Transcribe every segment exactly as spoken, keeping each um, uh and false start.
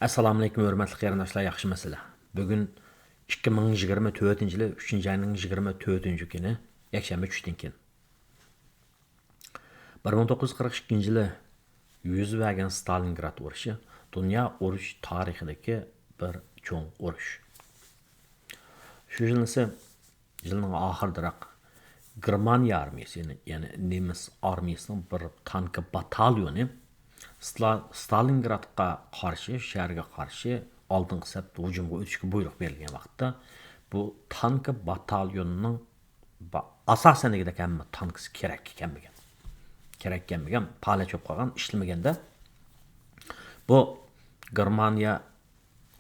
ئەسسالامۇئەلەيكۇم، ھۆرمەتلىك قېرىنداشلار، ياخشىمۇسىلەر؟ بۈگۈن ئىككى مىڭ يىگىرمە تۆتىنچى يىلى ئۈچىنچى ئاينىڭ يىگىرمە تۆتىنچى كۈنى، يەكشەنبە چۈشتىن كېيىن. بىر مىڭ توققۇز يۈز قىرىق ئىككىنچى يىلى يۈز بەرگەن ستالىنگراد ئۇرۇشى دۇنيا ئۇرۇش تارىخىدىكى بىر چوڭ ئۇرۇش. شۇ يىلنىسى يىلنىڭ ئاخىرىدىراق گېرمانىيە ئارمىيىسى، يەنى نېمىس ئارمىيىسىنىڭ بىر تانكا باتاليونى ستالىنگرادقا قارشى، شەھەرگە قارشى ئالدىنقى سەپتە ھۇجۇمغا ئۆتۈشكە بۇيرۇق بېرىلگەن ۋاقىتتا، بۇ تانكا باتاليونىنىڭ ئاساسەن دېگۈدەك ھەممە تانكىسى كېرەككە كەلمىگەن. كېرەككە كەلمىگەن، پالەچ بولۇپ قالغان، ئىشلىمىگەندە، بۇ گېرمانىيە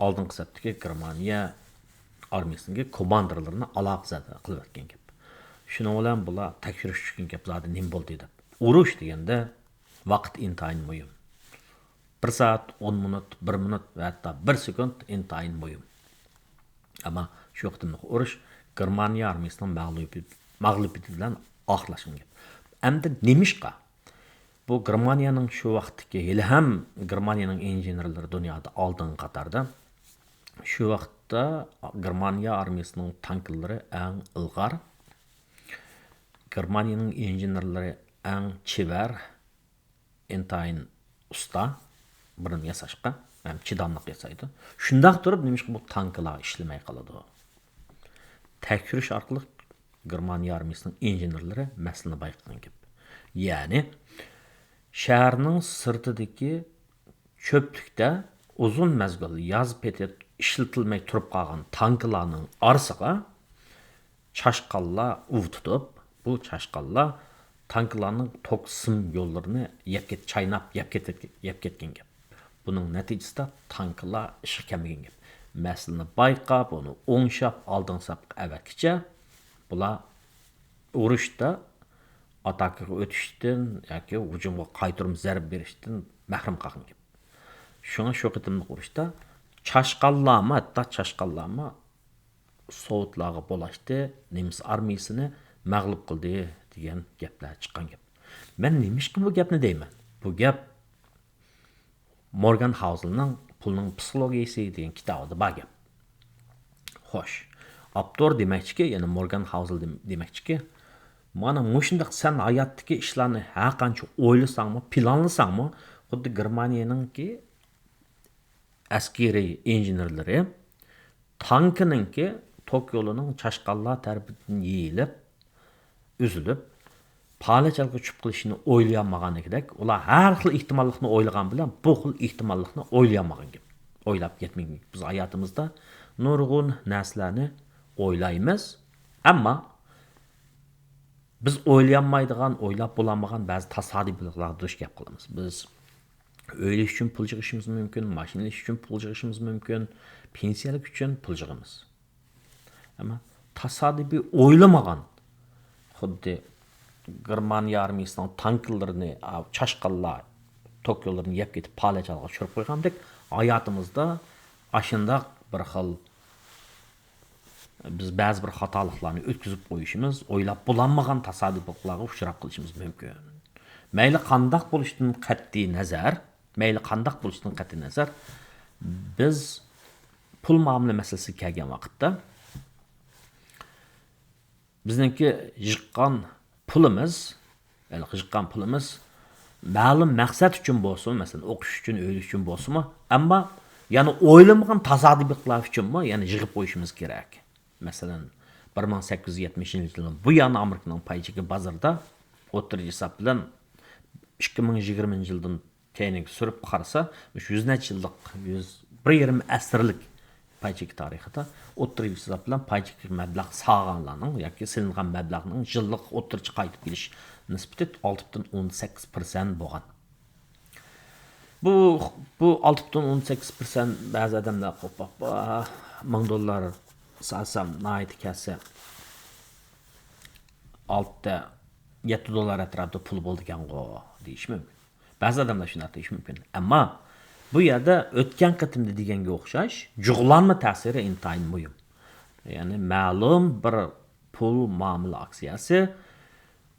ئالدىنقى سەپتىكى گېرمانىيە ئارمىيىسىنىڭكى كوماندىرلىرىنى ئالاقىزادە قىلىۋەتكەن گەپ. شۇنىڭ بىلەن بۇلار تەكشۈرۈش چۈشكەن گەپ، زادى نېمە بولدى دەپ. ئۇرۇش دېگەندە ۋاقىت ئىنتايىن مۇھىم. بىر سائەت، ئون مىنۇت، بىر مىنۇت ۋە ھەتتا بىر سېكۇنت ئىنتايىن مۇھىم. ئەمما شۇ قېتىملىق ئۇرۇش گېرمانىيە ئارمىيىسىنىڭ مەغلۇبىيىتى، مەغلۇبىيىتى بىلەن ئاخىرلاشقان گەپ. ئەمدى نېمىشقا بۇ گېرمانىيەنىڭ شۇ ۋاقىتتىكى، ھېلىھەم گېرمانىيەنىڭ ئىنژېنېرلىرى دۇنيادا ئالدىنقى قاتاردا. شۇ ۋاقىتتا گېرمانىيە ئارمىيىسىنىڭ تانكىلىرى ئەڭ ئىلغار، گېرمانىيەنىڭ ئىنژېنېرلىرى ئەڭ چېۋەر، ئىنتايىن ئۇستا بىرنى ياساشقا ھەم چىداملىق ياسايدۇ. شۇنداق تۇرۇپ، نېمىشقا بۇ تانكىلار ئىشلىمەي قالىدۇ؟ تەكشۈرۈش ئارقىلىق گېرمانىيە ئارمىيىسىنىڭ ئىنژېنېرلىرى مەسىلىنى بايقىغان گەپ. يەنى، شەھەرنىڭ سىرتىدىكى چۆپلۈكتە ئۇزۇن مەزگىل ياز پېتى ئىشلىتىلمەي تۇرۇپ قالغان تانكىلارنىڭ ئارىسىغا چاشقانلار ئۇۋا تۇتۇپ، بۇ چاشقانلار تانكىلارنىڭ توك سىم يوللىرىنى يەپ كەت-، چايناپ يەپ كېتىپ، يەپ كەتكەن گەپ. بۇنىڭ نەتىجىسىدە تانكىلار ئىشقا كەلمىگەن گەپ. مەسىلىنى بايقاپ، ئۇنى ئوڭشاپ، ئالدىنقى سەپكە ئەۋەتكىچە بۇلار ئۇرۇشتا ئاتاكىغا ئۆتۈشتىن ياكى ھۇجۇمغا قايتۇرما زەربە بېرىشتىن مەھرۇم قالغان گەپ. شۇڭا شۇ قېتىملىق ئۇرۇشتا چاشقانلارمۇ، ھەتتا چاشقانلارمۇ سوۋېتلارغا بولاشتى، نېمىس ئارمىيىسىنى مەغلۇپ قىلدى دېگەن گەپلەر چىققان گەپ. مەن نېمىشقا بۇ گەپنى دەيمەن؟ بۇ گەپ مورگان خاۋزېلنىڭ پۇلنىڭ پسىخولوگىيىسى دېگەن كىتابىدا بار گەپ. خوش، ئاپتور دېمەكچىكى، يەنى مورگان خاۋزېل دېم-، دېمەكچىكى، مانا مۇشۇنداق سەن ھاياتتىكى ئىشلارنى ھەر قانچە ئويلىساڭمۇ، پىلانلىساڭمۇ، خۇددى گېرمانىيەنىڭكى ئەسكىرىي ئىنژېنېرلىرى تانكىنىڭكى توك يولىنىڭ چاشقانلار تەرىپىدىن يېيىلىپ، ئۈزۈلۈپ، پالەچ ھالغا چۈشۈپ قېلىشىنى ئويلىيالمىغاندىكىدەك، ئۇلار ھەر خىل ئېھتىماللىقنى ئويلىغان بىلەن بۇ خىل ئېھتىماللىقنى ئويلىيالمىغان گەپ. ئويلاپ يەتمىگەن گەپ. بىز ھاياتىمىزدا نۇرغۇن نەرسىلەرنى ئويلايمىز، ئەمما بىز ئويلىيالمايدىغان، ئويلاپ بولالمىغان بەزى تاسادىپىيلىقلارغا دۇچ كېلىپ قالىمىز. بىز ئۆي ئېلىش ئۈچۈن پۇل يىغىشىمىز مۇمكىن، ماشىنا ئېلىش ئۈچۈن پۇل يىغىشىمىز مۇمكىن، پېنسىيەلىك ئۈچۈن پۇل يىغىمىز. ئەمما تاسادىپىي ئويلىمىغان، خۇددى گېرمانىيە ئارمىيىسىنىڭ تانكىلىرىنى، ئا، چاشقانلار توك يوللىرىنى يەپ كېتىپ، پالەچ ھالغا چۈشۈرۈپ قويغاندەك، ھاياتىمىزدا ئاشۇنداق بىر خىل بىز بەزى بىر خاتالىقلارنى ئۆتكۈزۈپ قويۇشىمىز، ئويلاپ بولالمىغان تاسادىپىيلىقلارغا ئۇچراپ قېلىشىمىز مۇمكىن. مەيلى قانداق بولۇشتىن قەتئىي نەزەر، مەيلى قانداق بولۇشتىن قەتئىي نەزەر، بىز پۇل مۇئامىلە مەسىلىسىگە كەلگەن ۋاقىتتا، بىزنىڭكى يىغقان پۇلىمىز، ھېلىقى يىغقان پۇلىمىز مەلۇم مەقسەت ئۈچۈن بولسىمۇ، مەسىلەن، ئوقۇش ئۈچۈن، ئۆي ئۈچۈن بولسىمۇ، ئەمما يەنە ئويلىمىغان تاسادىپىيلىقلار ئۈچۈنمۇ يەنە يىغىپ قويۇشىمىز كېرەك. مەسىلەن، بىر مىڭ سەككىز يۈز يەتمىشىنچى يىلدىن بۇيان ئامېرىكىنىڭ پاي چېكى بازىرىدا ئوتتۇرىچە ھېساب بىلەن ئىككى مىڭ يىگىرمىنچى يىلدىن كەينىگە سۈرۈپ قارىسا، مۇشۇ يۈز نەچچە يىللىق، يۈز، بىر يېرىم ئەسىرلىك پاي چېكى تارىخىدا ئوتتۇرىچە ھېساب بىلەن پاي چېكى مەبلەغ سالغانلارنىڭ ياكى سېلىنغان مەبلەغنىڭ يىللىق ئوتتۇرىچە قايتىپ كېلىش نىسبىتى ئالتە پۈتۈن ئوندىن سەككىز پىرسەنت بولغان. بۇ، بۇ ئالتە پۈتۈن ئوندىن سەككىز پىرسەنت، بەزى ئادەملەر قوپاپ، «ئاھ، مىڭ دوللار سالسام، ناھايىتى كەلسە، ئالتە، يەتتە دوللار ئەتراپىدا پۇل بولىدىكەنغۇ» دېيىشى مۇمكىن. بەزى ئادەملەر شۇنداق دېيىشى مۇمكىن. ئەمما بۇ يەردە ئۆتكەن قېتىمدا دېگەنگە ئوخشاش، جۇغلانما تەسىرى ئىنتايىن مۇھىم. يەنى مەلۇم بىر پۇل مۇئامىلە ئاكسىيەسى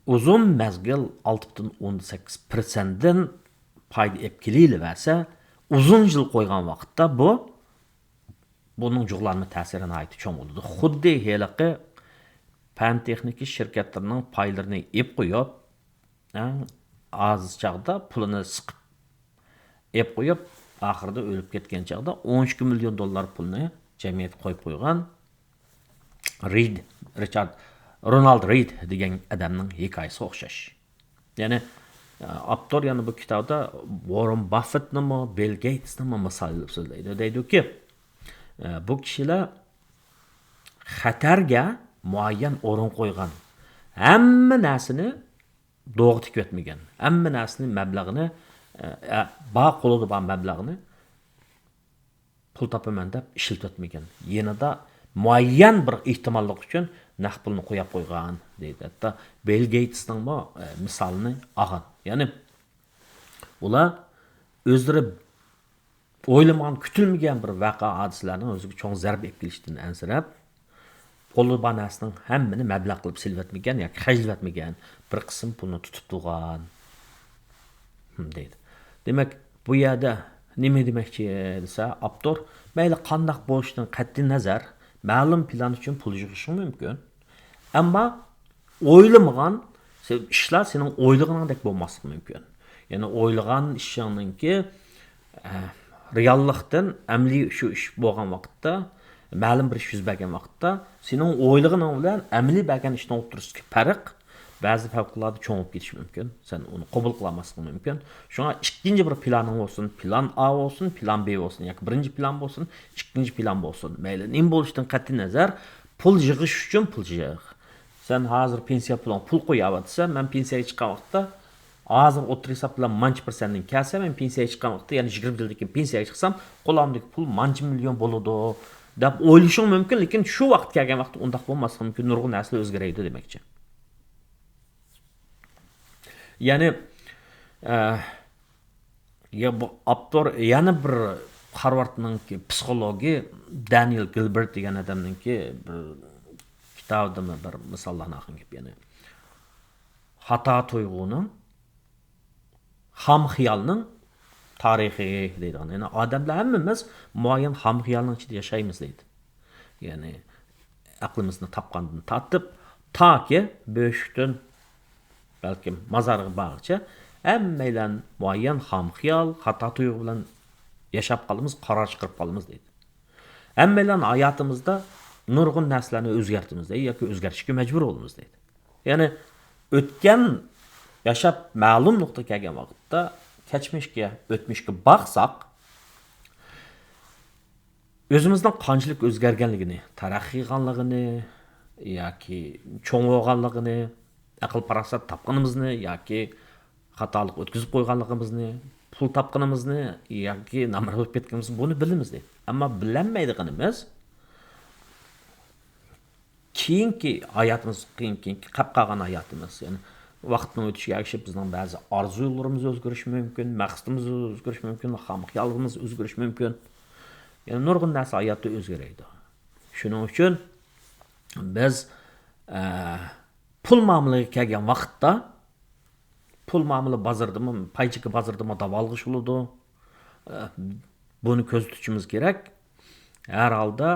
ئۇزۇن مەزگىل ئالتە پۈتۈن ئوندىن سەككىز پىرسەنتتىن پايدا ئېلىپ كېلىۋەرسە، ئۇزۇن يىل قويغان ۋاقىتتا بۇ، بۇنىڭ جۇغلانما تەسىرى ناھايىتى چوڭ بولىدۇ. خۇددى ھېلىقى پەن تېخنىكا شىركەتلىرىنىڭ پايلىرىنى ئېلىپ قويۇپ، ئەڭ ئاز چاغدا پۇلىنى سىقىپ ئېلىپ قويۇپ، ئاخىرىدا ئۆلۈپ كەتكەن چاغدا ئون ئىككى مىليون دوللار پۇلنى جەمئىيەتكە قويۇپ قويغان رىد، رىچارد، رونالد رىد دېگەن ئادەمنىڭ ھېكايىسىگە ئوخشاش. يەنى، ئاپتور يەنە بۇ كىتابتا ۋاررېن باففېتنىمۇ، بىل گېيتسنىمۇ مىسال ئېلىپ سۆزلەيدۇ. دەيدۇكى، بۇ كىشىلەر خەتەرگە مۇئەييەن ئورۇن قويغان، ھەممە نەرسىنى، دوغا تىكىۋەتمىگەن، ھەممە نەرسىنى، مەبلەغنى، بار، قولىدا بار مەبلەغنى پۇل تاپىمەن دەپ ئىشلىتىۋەتمىگەن. يېنىدا مۇئەييەن بىر ئېھتىماللىق ئۈچۈن نەق پۇلنى قويۇپ قويغان دەيدۇ. ھەتتا بىل گېيتسنىڭمۇ، ئە، مىسالىنى ئالغان. يەنى ئۇلار ئۆزلىرى ئويلىمىغان، كۈتۈلمىگەن بىر ۋەقە، ھادىسىلەرنىڭ ئۆزىگە چوڭ زەربە ئېلىپ كېلىشىدىن ئەنسىرەپ، قولىدا بار نەرسىنىڭ ھەممىنى مەبلەغ قىلىپ سېلىۋەتمىگەن ياكى خەجلىۋەتمىگەن، بىر قىسىم پۇلنى تۇتۇپ تۇرغان. ھىم، دەيدۇ. دېمەك، بۇ يەردە نېمە دېمەكچى دېسە، ئاپتور، مەيلى قانداق بولۇشىدىن قەتئىينەزەر، مەلۇم پىلان ئۈچۈن پۇل يىغىشىڭ مۇمكىن. ئەمما ئويلىمىغان سە-، ئىشلار سېنىڭ ئويلىغىنىڭدەك بولماسلىقى مۇمكىن. يەنى ئويلىغان ئىشىڭنىڭكى، ئە، رېئاللىقتىن ئەمەلىي شۇ ئىش بولغان ۋاقىتتا، مەلۇم بىر ئىش يۈز بەرگەن ۋاقىتتا، سېنىڭ ئويلىغىنىڭ بىلەن ئەمەلىي بەرگەن ئىشنىڭ ئوتتۇرىسىدىكى پەرق بەزىدە پەۋقۇلئاددە چوڭ بولۇپ كېتىشى مۇمكىن. سەن ئۇنى قوبۇل قىلالماسلىقىڭ مۇمكىن. شۇڭا ئىككىنچى بىر پىلانىڭ بولسۇن، پىلان ئا بولسۇن، پىلان بى بولسۇن ياكى بىرىنچى پىلان بولسۇن، ئىككىنچى پىلان بولسۇن، مەيلى نېمە بولۇشىدىن قەتئىينەزەر، پۇل يىغىش ئۈچۈن پۇل يىغ. سەن ھازىر پېنسىيە پۇلۇڭ پۇل قويۇۋاتىسەن، مەن پېنسىيەگە چىققان ۋاقىتتا، ھازىر ئوتتۇرا ھېساب بىلەن مانچە پىرسەنتتىن كەلسە، مەن پېنسىيەگە چىققان ۋاقىتتا يەنە يىگىرمە يىلدىن كېيىن پېنسىيەگە چىقسام، قولۇمدىكى پۇل مانچە مىليون بولىدۇ، دەپ ئويلىشىڭ مۇمكىن، لېكىن شۇ ۋاقىت كەلگەن ۋاقىتتا ئۇنداق بولماسلىقى مۇمكىن، نۇرغۇن نەرسىلەر ئۆزگىرەيدۇ دېمەكچى. يەنى، ئە، يا بۇ ئاپتور يەنە بىر خارۋاردنىڭكى پسىخولوگى دانىيېل گىلبېرت دېگەن ئادەمنىڭكى بىر كىتابىدىمۇ بىر مىساللارنى ئالغان گەپ يەنە. خاتا تۇيغۇنىڭ، خام خىيالنىڭ تارىخى دەيدىغان. يەنى ئادەملەر ھەممىمىز مۇئەييەن خام خىيالنىڭ ئىچىدە ياشايمىز دەيدۇ. يەنى ئەقلىمىزنى تاپقاندىن تارتىپ، تاكى بۆشۈكتىن بەلكىم مازارغا بارغىچە ھەممەيلەن مۇئەييەن خام خىيال، خاتا تۇيغۇ بىلەن ياشاپ قالىمىز، قارار چىقىرىپ قالىمىز دەيدۇ. ھەممەيلەن ھاياتىمىزدا نۇرغۇن نەرسىلەرنى ئۆزگەرتىمىز دەيدۇ ياكى ئۆزگەرتىشكە مەجبۇر بولىمىز دەيدۇ. يەنى ئۆتكەن ياشاپ مەلۇم نۇقتىغا كەلگەن ۋاقىتتا كەچمىشكە، ئۆتمۈشكە باقساق، ئۆزىمىزنىڭ قانچىلىك ئۆزگەرگەنلىكىنى، تەرەققىي قىلغانلىقىنى ياكى چوڭ بولغانلىقىنى، ئەقىل-پاراسەت تاپقىنىمىزنى ياكى خاتالىق ئۆتكۈزۈپ قويغانلىقىمىزنى، پۇل تاپقىنىمىزنى ياكى نامرات بولۇپ كەتكىنىمىزنى، بۇنى بىلىمىز دەيدۇ. ئەمما بىلەلمەيدىغىنىمىز، كېيىنكى ھاياتىمىز، كېيىن-، كېيىنكى قاپ قالغان ھاياتىمىز، يەنى ۋاقىتنىڭ ئۆتۈشىگە ئەگىشىپ بىزنىڭ بەزى ئارزۇلىرىمىز ئۆزگىرىشى مۇمكىن، مەقسىتىمىز ئۆزگىرىشى مۇمكىن، خام خىيالىمىز ئۆزگىرىشى مۇمكىن. يەنى نۇرغۇن نەرسە ھاياتتا ئۆزگىرەيدۇ. شۇنىڭ ئۈچۈن بىز، ئە، پۇل مۇئامىلىگە كەلگەن ۋاقىتتا، پۇل مۇئامىلە بازىرىدىمۇ، پاي چېكى بازىرىدىمۇ داۋالغۇش بولىدۇ. ئە، بۇنى كۆزىتىشىمىز كېرەك. ھەر ھالدا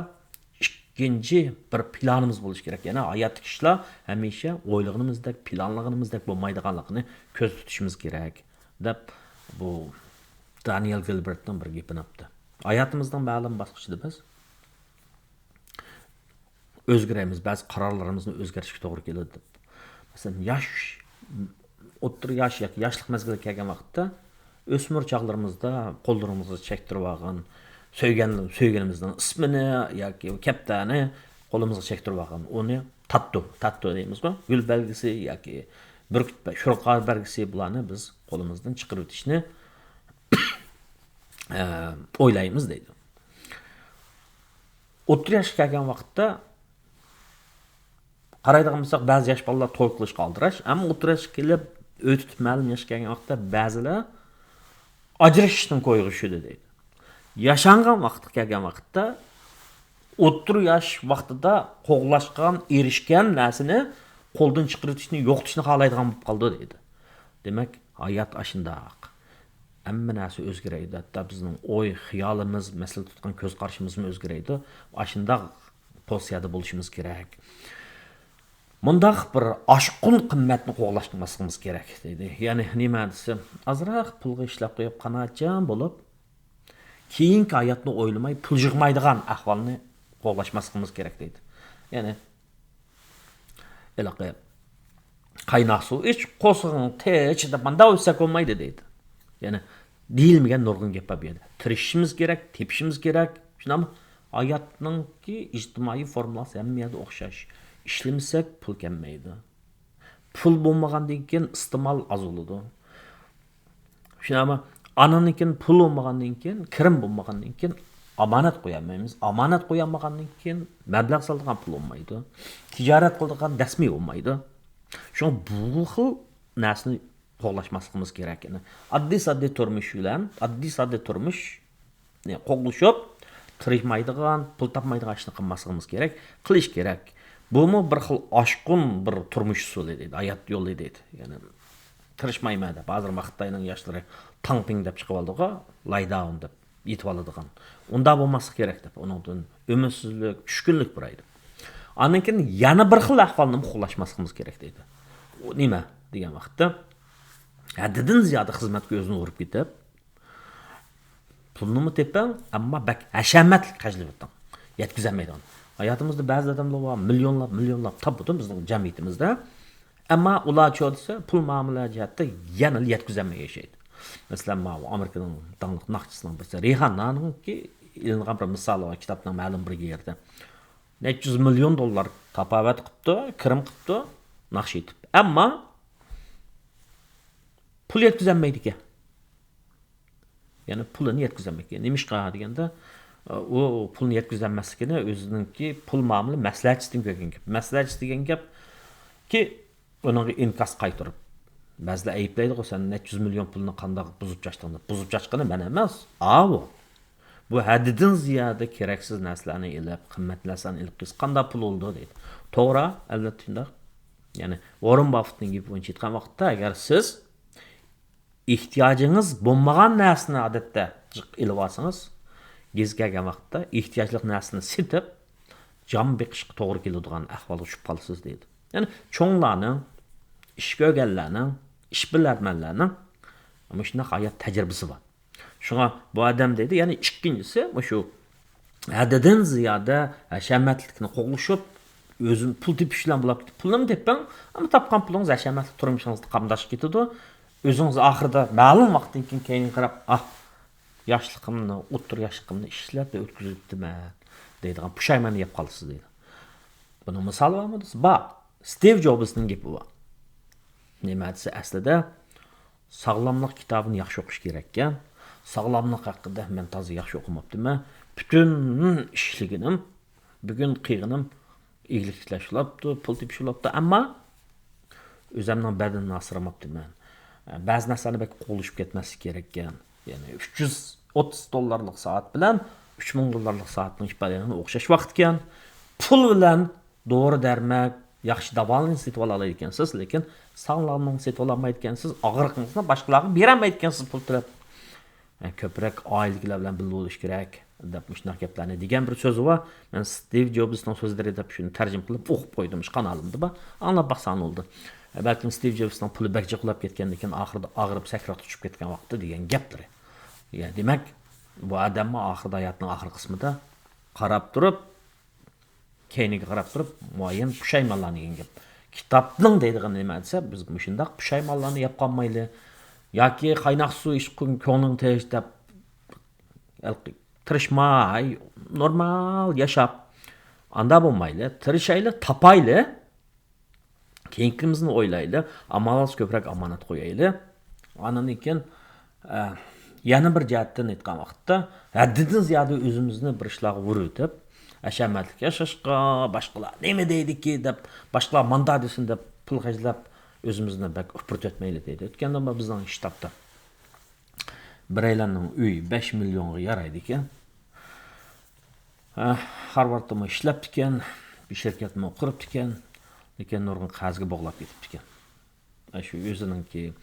ئىككىنچى بىر پىلانىمىز بولۇشى كېرەك. يەنى ھاياتتىكى ئىشلار ھەمىشە ئويلىغىنىمىزدەك، پىلانلىغىنىمىزدەك بولمايدىغانلىقىنى كۆزىتىشىمىز كېرەك، دەپ بۇ دانىيېل گىلبېرتنىڭ بىر گېپىنى ئاپتۇ. ھاياتىمىزنىڭ مەلۇم باسقۇچىدا بىز ئۆزگىرەيمىز، بەزى قارارلىرىمىزنى ئۆزگەرتىشكە توغرا كېلىدۇ دەپ. مەسىلەن، ياش، ئوتتۇرا ياش ياكى ياشلىق مەزگىلىگە كەلگەن ۋاقىتتا ئۆسمۈر چاغلىرىمىزدا قوللىرىمىزغا چەكتۈرۈۋالغان سۆيگەن، سۆيگىنىمىزنىڭ ئىسمىنى ياكى كەپتەرنى قولىمىزغا چەكتۈرۈۋالغان، ئۇنى تاتتو، تاتتو دەيمىزغۇ، گۈل بەلگىسى ياكى بۈركۈت بە-، شۇرقار بەلگىسى، بۇلارنى بىز قولىمىزدىن چىقىرىۋېتىشنى، ئە، ئويلايمىز دەيدۇ. ئوتتۇرا ياشقا كەلگەن ۋاقىتتا قارايدىغان بولساق، بەزى ياش بالىلار توي قىلىشقا ئالدىراش، ئەمما ئوتتۇرا ياشقا كېلىپ، ئۆي تۇتۇپ مەلۇم ياشقا كەلگەن ۋاقىتتا بەزىلەر ئاجرىشىشتىن كويغا چۈشىدۇ دەيدۇ. ياشانغان ۋاقىتقا كەلگەن ۋاقىتتا، ئوتتۇرا ياش ۋاقتىدا قوغلاشقان، ئېرىشكەن نەرسىنى قولدىن چىقىرىۋېتىشنى، يوقىتىشنى خالايدىغان بولۇپ قالىدۇ دەيدۇ. دېمەك، ھايات ئاشۇنداق. ھەممە نەرسە ئۆزگىرەيدۇ. ھەتتا بىزنىڭ ئوي، خىيالىمىز، مەسىلە تۇتقان كۆز قارىشىمىزمۇ ئۆزگىرەيدۇ. ئاشۇنداق پوزىتسىيەدە بولۇشىمىز كېرەك. مۇنداق بىر ئاشقۇن قىممەتنى قوغلاشماسلىقىمىز كېرەك، دېدى. يەنى نېمە دېسە، ئازراق پۇلغا ئىشلەپ قويۇپ، قانائەتچان بولۇپ، كېيىنكى ھاياتنى ئويلىماي، پۇل يىغمايدىغان ئەھۋالنى قوغلاشماسلىقىمىز كېرەك، دېدى. يەنى، ھېلىقى، قايناق سۇ ئىچ، قورسىقىڭ تېچ دەپ مانداق ئۆتسەك بولمايدۇ دەيدۇ. يەنى دېيىلمىگەن نۇرغۇن گەپ بار بۇ يەردە. تىرىشىشىمىز كېرەك، تېپىشىمىز كېرەك. شۇنداقمۇ؟ ھاياتنىڭكى ئىجتىمائىي فورمۇلاسى ھەممە يەردە ئوخشاش. ئىشلىمىسەك پۇل كەلمەيدۇ. پۇل بولمىغاندىن كېيىن ئىستېمال ئاز بولىدۇ. شۇنداقمۇ؟ ئانىڭدىن كېيىن پۇل بولمىغاندىن كېيىن، كىرىم بولمىغاندىن كېيىن ئامانەت قويالمايمىز. ئامانەت قويالمىغاندىن كېيىن مەبلەغ سالىدىغان پۇل بولمايدۇ. تىجارەت قىلىدىغان دەسمى بولمايدۇ. شۇڭا بۇ خىل نەرسىنى قوغلاشماسلىقىمىز كېرەك. يەنى ئاددىي-ساددىي تۇرمۇش بىلەن، ئاددىي-ساددىي تۇرمۇشنى قوغلىشىپ، تىرىشمايدىغان، پۇل تاپمايدىغان ئىشنى قىلماسلىقىمىز كېرەك. قىلىش كېرەك. بۇمۇ بىر خىل ئاشقۇن بىر تۇرمۇش ئۇسۇلى دەيدۇ، ھايات يولى دەيدۇ. يەنى تىرىشمايمەن دەپ، ھازىر ما خىتاينىڭ ياشلىرى تاڭپىڭ دەپ چىقىۋالدىغۇ، لاي داۋۇن دەپ يېتىۋالىدىغان. ئۇنداق بولماسلىق كېرەك دەپ، ئۇنىڭدىن ئۈمىدسىزلىك، چۈشكۈنلۈك پۇرايدۇ. ئاندىن كېيىن يەنە بىر خىل ئەھۋالنى قوغلاشماسلىقىمىز كېرەك دەيدۇ. ئۇ نېمە دېگەن ۋاقىتتا، ھەددىدىن زىيادە خىزمەتكە ئۆزىنى ئۇرۇپ كېتىپ، پۇلنىمۇ تېپىڭ، ئەمما بەك ھەشەمەتلىك خەجلىۋېتىڭ. يەتكۈزەلمەيدىغان. ھاياتىمىزدا بەزى ئادەملەر بار، مىليونلاپ، مىليونلاپ تاپىدۇ بىزنىڭ جەمئىيىتىمىزدە. ئەمما ئۇلار چۇ دېسە، پۇل مۇئامىلە جەھەتتە يەنىلا يەتكۈزەلمەي ياشايدۇ. مەسىلەن، ماۋۇ ئامېرىكىنىڭ داڭلىق ناخشىچىسىنىڭ بىرسى رىھاننانىڭكى ئېلىنغان بىر مىسالى بار، كىتابنىڭ مەلۇم بىر يېرىدە. نەچچە يۈز مىليون دوللار تاپاۋەت قىپتۇ، كىرىم قىپتۇ، ناخشا ئېيتىپ. ئەمما پۇل يەتكۈزەلمەيدىكەن. يەنى پۇلىنى يەتكۈزەلمەيدىكەن. نېمىشقا دېگەندە، ئۇ پۇلنى يەتكۈزەلمەسلىكىنى ئۆزىنىڭكى پۇل مۇئامىلە مەسلىھەتچىسىدىن كۆرگەن گەپ. مەسلىھەتچىسى دېگەن گەپكى، ئۇنىڭغا ئىنكاس قايتۇرۇپ، بەزىلەر ئەيىبلەيدىغۇ، سەن نەچچە يۈز مىليون پۇلنى قانداق بۇزۇپ چاچتىڭ دەپ. بۇزۇپ چاچقىنى مەن ئەمەس، ئاۋۇ. بۇ ھەددىدىن زىيادە كېرەكسىز نەرسىلەرنى ئېلىپ، قىممەت نەرسىلەرنى ئېلىپ كەلسە قانداق پۇل بولىدۇ دەيدۇ. توغرا، ئەلۋەتتە شۇنداق. يەنى ۋاررېن باففېتنىڭ گېپى بويىچە ئېيتقان ۋاقىتتا، ئەگەر سىز ئېھتىياجىڭىز بولمىغان نەرسىنى ئادەتتە جىق ئېلىۋالسىڭىز، گېزى كەلگەن ۋاقىتتا ئېھتىياجلىق نەرسىنى سېتىپ، جان بېقىشقا توغرا كېلىدىغان ئەھۋالغا چۈشۈپ قالىسىز دەيدۇ. يەنى چوڭلارنىڭ، ئىش كۆرگەنلەرنىڭ، ئىشبىلەرمەنلەرنىڭ مۇشۇنداق ھايات تەجرىبىسى بار. شۇڭا بۇ ئادەم دەيدۇ، يەنى ئىككىنچىسى، مۇشۇ ھەددىدىن زىيادە ھەشەمەتلىكنى قوغلىشىپ، ئۆزىنى پۇل تېپىش بىلەن بولاپ كېتىپ، پۇلنىمۇ تېپىڭ، ئەمما تاپقان پۇلىڭىز ھەشەمەتلىك تۇرمۇشىڭىزدا قامداش كېتىدۇ. ئۆزىڭىز ئاخىرىدا مەلۇم ۋاقىتتىن كېيىن كەينىگە قاراپ، ئاھ، ياشلىقىمنى، ئوتتۇرا ياشلىقىمنى ئىشلەپ ئۆتكۈزۈپتىمەن دەيدىغان پۇشايماننى يەپ قالىسىز دەيدۇ. بۇنىڭ مىسالى بارمۇ دېسە، بار. ستىۋ جوبسنىڭ گېپى بار. نېمە دېسە، ئەسلىدە ساغلاملىق كىتابىنى ياخشى ئوقۇش كېرەككەن. ساغلاملىق ھەققىدە مەن تازا ياخشى ئوقۇماپتىمەن. پۈتۈن ئىشلىگىنىم، بۈگۈن قىلغىنىم ئىگىلىك تىكلەش بولاپتۇ، پۇل تېپىش بولاپتۇ، ئەمما ئۆزۈمنىڭ بەدىنىنى ئاسرىماپتىمەن. بەزى نەرسىلەرنى بەك قوغلىشىپ كەتمەسلىك كېرەككەن. يەنى ئۈچ يۈز ئوتتۇز دوللارلىق سائەت بىلەن ئۈچ مىڭ دوللارلىق سائەتنىڭ ئىپادىلىگىنى ئوخشاش ۋاقىتكەن. پۇل بىلەن دورا-دەرمەك، ياخشى داۋالىنىش سېتىۋالالايدىكەنسىز، لېكىن ساغلاملىقنى سېتىۋالالمايدىكەنسىز، ئاغرىقىڭىزنى باشقىلارغا بېرەلمەيدىكەنسىز پۇل تۆلەپ. ئە، كۆپرەك ئائىلىدىكىلەر بىلەن بىللە بولۇش كېرەك، دەپ مۇشۇنداق گەپلەرنى دېگەن بىر سۆزى بار. مەن ستىۋ جوبسنىڭ سۆزلىرى دەپ شۇنى تەرجىمە قىلىپ ئوقۇپ قويدۇم، شۇ قانالىمدا بار. ئاڭلاپ باقساڭ بولىدۇ. ئە، بەلكىم ستىۋ جوبسنىڭ پۇلى بەك جىقلاپ كەتكەندىن كېيىن، ئاخىرىدا ئاغرىپ سەكراتقا چۈشۈپ كەتكەن ۋاقتى دېگەن گەپلىرى. يا، دېمەك، بۇ ئادەممۇ ئاخىرىدا، ھاياتنىڭ ئاخىرقى قىسمىدا قاراپ تۇرۇپ، كەينىگە قاراپ تۇرۇپ، مۇئەييەن پۇشايمانلار دېگەن گەپ. كىتابنىڭ دەيدىغىنى نېمە دېسە، بىز مۇشۇنداق پۇشايمانلارنى يەپ قالمايلى. ياكى قايناق سۇ ئىچ، كۆڭلۈڭ تىنچ دەپ، تىرىشماي، نورمال ياشاپ، ئاندا بولمايلى، تىرىشايلى، تاپايلى. كېيىنكىمىزنى ئويلايلى، ئامال بولسا كۆپرەك ئامانەت قويايلى. ئاندىن كېيىن، ئە، يەنە بىر جەھەتتىن ئېيتقان ۋاقىتتا، ھەددىدىن زىيادە ئۆزىمىزنى بىر ئىشلارغا ئۇرۇۋېتىپ، ھەشەمەتلىك ياشاشقا، باشقىلار نېمە دەيدىكى دەپ، باشقىلار ماندا دېسۇن دەپ پۇل خەجلەپ، ئۆزىمىزنى بەك ئۇپرىتىۋەتمەيلى دەيدۇ. ئۆتكەندە بىزنىڭ شتابتا بىرەيلەننىڭ ئۆيى بەش مىليونغا يارايدىكەن. ھە، خارۋاردتىمۇ ئىشلەپتىكەن، بىر شىركەتمۇ قۇرۇپتىكەن، لېكىن نۇرغۇن قەرزگە بوغلاپ كېتىپتىكەن. ئە، شۇ ئۆزىنىڭكى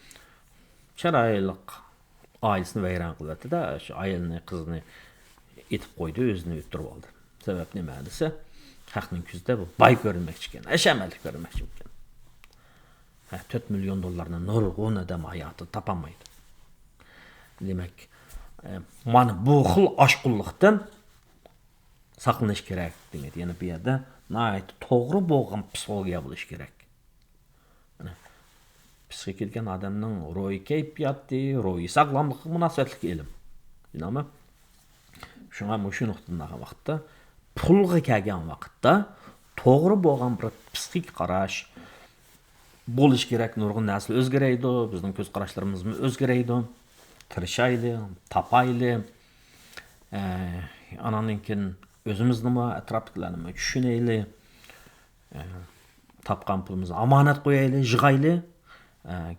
چىرايلىق ئائىلىسىنى ۋەيران قىلىۋەتتى-دە، شۇ ئايالنى، قىزىنى ئېتىپ قويدى، ئۆزىنى ئۆلتۈرۈپ ئالدى. سەۋەب نېمە دېسە، خەقنىڭ كۆزىدە بۇ باي كۆرۈنمەكچى ئىكەن، ھەشەمەتلىك كۆرۈنمەكچى ئىكەن. ھە، تۆت مىليون دوللارنى نۇرغۇن ئادەم ھاياتىدا تاپالمايدۇ. دېمەك، ئە، مانا بۇ خىل ئاشقۇنلۇقتىن ساقلىنىش كېرەك دېگەن. يەنى بۇ يەردە ناھايىتى توغرا بولغان پسىخولوگىيە بولۇشى كېرەك. مانا، پسىخىكا دېگەن ئادەمنىڭ روھىي كەيپىياتى، روھىي ساغلاملىقىغا مۇناسىۋەتلىك ئىلىم. بىنامە، شۇڭا مۇشۇ نۇقتىدىن ئالغان ۋاقىتتا، پۇلغا كەلگەن ۋاقىتتا توغرا بولغان بىر پسىخىك قاراش، بولۇشى كېرەك. نۇرغۇن نەرسىلەر ئۆزگىرەيدۇ، بىزنىڭ كۆز قاراشلىرىمىزمۇ ئۆزگىرەيدۇ. تىرىشايلى، تاپايلى. ئە، ئاناندىن كېيىن ئۆزىمىزنىمۇ، ئەتراپتىكىلەرنىمۇ چۈشىنەيلى. ئە، تاپقان پۇلىمىزنى ئامانەت قويايلى، يىغايلى. ئە،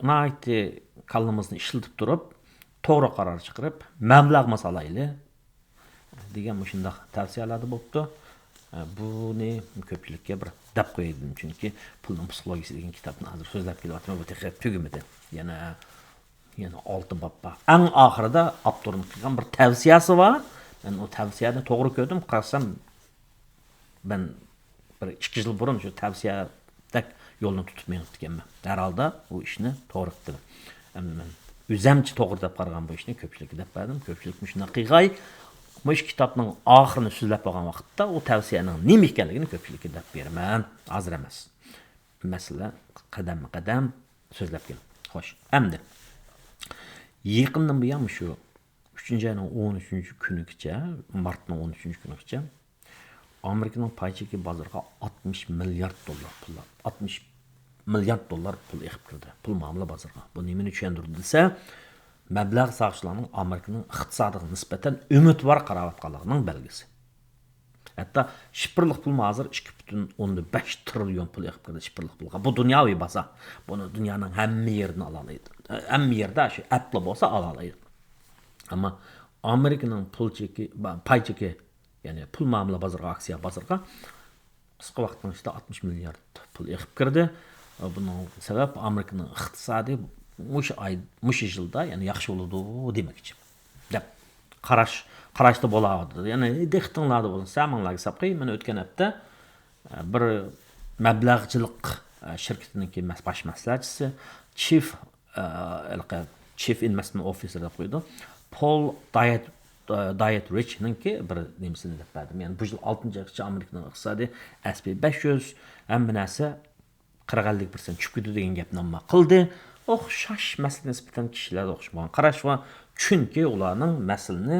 ناھايىتى كاللىمىزنى ئىشلىتىپ تۇرۇپ، توغرا قارار چىقىرىپ، مەبلەغمۇ سالايلى دېگەن مۇشۇنداق تەۋسىيەلەردە بوپتۇ. بۇنى كۆپچىلىككە بىر دەپ قوياي دېدىم، چۈنكى پۇلنىڭ پسىخولوگىيىسى دېگەن كىتابنى ھازىر سۆزلەپ كېلىۋاتىمەن، بۇ تېخى تۈگىمىدى. يەنە، يەنە ئالتە باب بار. ئەڭ ئاخىرىدا ئاپتورنىڭ قىلغان بىر تەۋسىيەسى بار. مەن ئۇ تەۋسىيەنى توغرا كۆردۈم، قارىسام، مەن بىر ئىككى يىل بۇرۇن شۇ تەۋسىيەدەك يولنى تۇتۇپ مېڭىپتىكەنمەن. ھەر ھالدا ئۇ ئىشنى توغرا قىپتىمەن. ئەمدى مەن ئۆزەمچە توغرا دەپ قارىغان بۇ ئىشنى كۆپچىلىككە دەپ بەردىم. كۆپچىلىك مۇشۇنداق قىلغاي. مۇشۇ كىتابنىڭ ئاخىرىنى سۆزلەپ بولغان ۋاقىتتا ئۇ تەۋسىيەنىڭ نېمە ئىكەنلىكىنى كۆپچىلىككە دەپ بېرىمەن. ھازىر ئەمەس. مەسىلە قەدەممۇ قەدەم سۆزلەپ كېلىڭ. خوش. ئەمدى يېقىندىن بۇيان مۇشۇ ئۈچىنچى ئاينىڭ ئون ئۈچىنچى كۈنىگىچە، مارتنىڭ ئون ئۈچىنچى كۈنىگىچە ئامېرىكىنىڭ پاي چېكى بازىرىغا ئاتمىش مىليارد دوللار پۇل، ئاتمىش مىليارد دوللار پۇل ئېقىپ كىردى. پۇل مۇئامىلە بازىرىغا. بۇ نېمىنى چۈشەندۈرىدۇ دېسە، مەبلەغ سالغۇچىلارنىڭ ئامېرىكىنىڭ ئىقتىسادىغا نىسبەتەن ئۈمىدۋار قاراۋاتقانلىقىنىڭ بەلگىسى. ھەتتا شىفىرلىق پۇلمۇ ھازىر ئىككى پۈتۈن ئوندىن بەش تىرىليون پۇل ئېقىپ كىردى شىفىرلىق پۇلغا. بۇ دۇنياۋى بازار. بۇنى دۇنيانىڭ ھەممە يېرىدىن ئالالايدۇ. ھەممە يېرىدە شۇ ئەپلا بولسا ئالالايدۇ. ئەمما ئامېرىكىنىڭ پۇل چېكى، پاي چېكى، يەنى پۇل مۇئامىلە بازىرىغا، ئاكسىيە بازىرىغا قىسقا ۋاقىتنىڭ ئىچىدە ئاتمىش مىليارد پۇل ئېقىپ كىردى. بۇنىڭ سەۋەب ئامېرىكىنىڭ ئىقتىسادى مۇشۇ ئاي، مۇشۇ يىلدا يەنە ياخشى بولىدۇ دېمەكچى دەپ قاراش، قاراشتا بولاۋاتىدۇ. يەنى دىققىتىڭلاردا بولسۇن، سەمىڭلارگە ساپ قوياي، مەن ئۆتكەن ھەپتە، ئە، بىر مەبلەغچىلىك، ئە، شىركىتىنىڭكى مەس-، باش مەسلىھەتچىسى، چىف، ئە، ھېلىقى چىف ئىنۋېستمېنت ئوفىسېر دەپ قويىدۇ. پول دايەت، ئە، دايەت رىچنىڭكى بىر نېمىسىنى دەپ بەردىم. يەنى بۇ يىل ئالتىنچى ئايغىچە ئامېرىكىنىڭ ئىقتىسادى ئەس پى بەش يۈز، ھەممە نەرسە قىرىق ئەللىك پىرسەنت چۈشۈپ كېتىدۇ دېگەن گەپنى ئەمما قىلدى. ئوخشاش مەسىلىگە نىسبەتەن كىشىلەردە ئوخشىمىغان قاراش بار. چۈنكى ئۇلارنىڭ مەسىلىنى